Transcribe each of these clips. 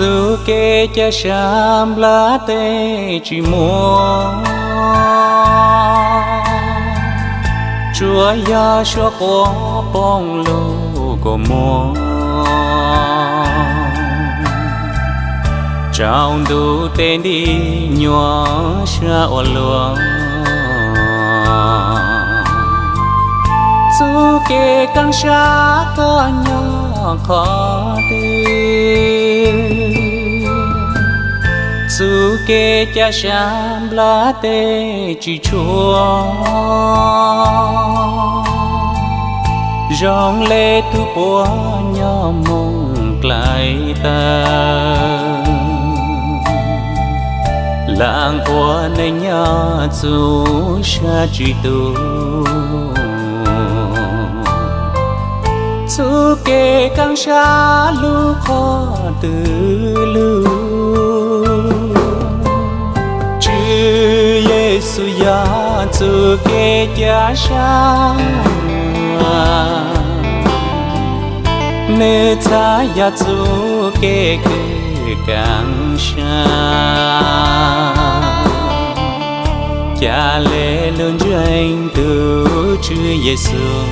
Txuj kev cai sab nplaj teb tsis muaj, tsuas yog suab quav poob lub kua muag, tsaus ntuj teb nti nyuaj sab ua luaj. Txuj kev kaaj sab koj nyob qhov twg? Txuj kev cai sab nplaj teb tsis tshua, zoo le tug puab nyob moog dlai taw, laam ua neej nyob txuj sab tsis tu. Txuj kev kaaj sab lub qhov twg lug? Tswv Yexus yog txuj kev cai sab, nwg txhaj yog txuj kev kws kaaj sab. Ca le lug ntseeg tug Tswv Yexus,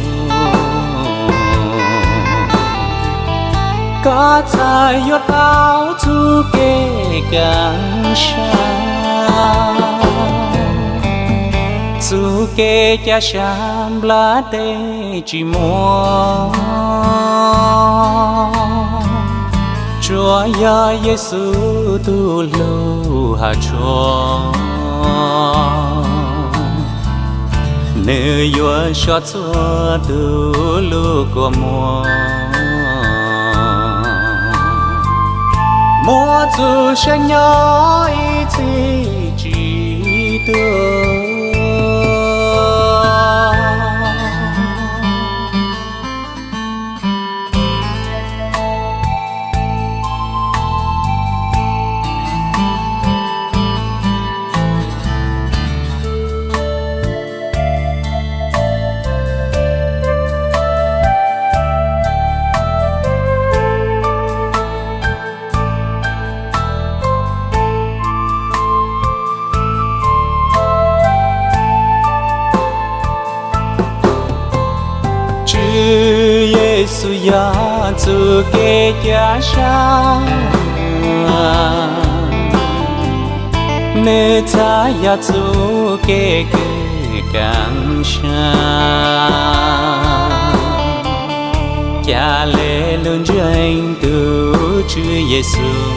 koj txhaj yuav tau txuj kev kaaj sab. Txuj kev cai sab nplaj teb tsis muaj, tsuas yog Yexus tug lug has tshua, nwg yuav soj txhua tug lub kua muag. Muaj txuj sa nyob ib txhis tsis tuag. Tswv Yexus yog txuj kev cai sab, nwg txhaj yog txuj kev kws kaaj sab. Ca le lug ntseeg tug Tswv Yexus,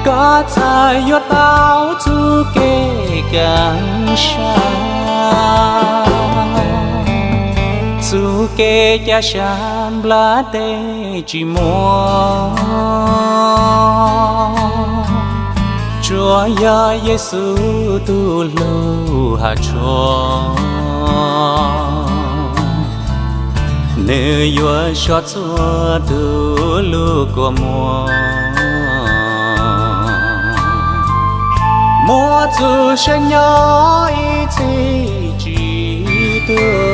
koj txhaj yuav tau txuj kev kaaj sab. Txuj kev cai sab nplaj teb tsis muaj, tsuas yog Yexus tug lug has tshua, nwg yuav soj txhua tug lub kua muag. Muaj txuj sa nyob ib txhis tsis tuag.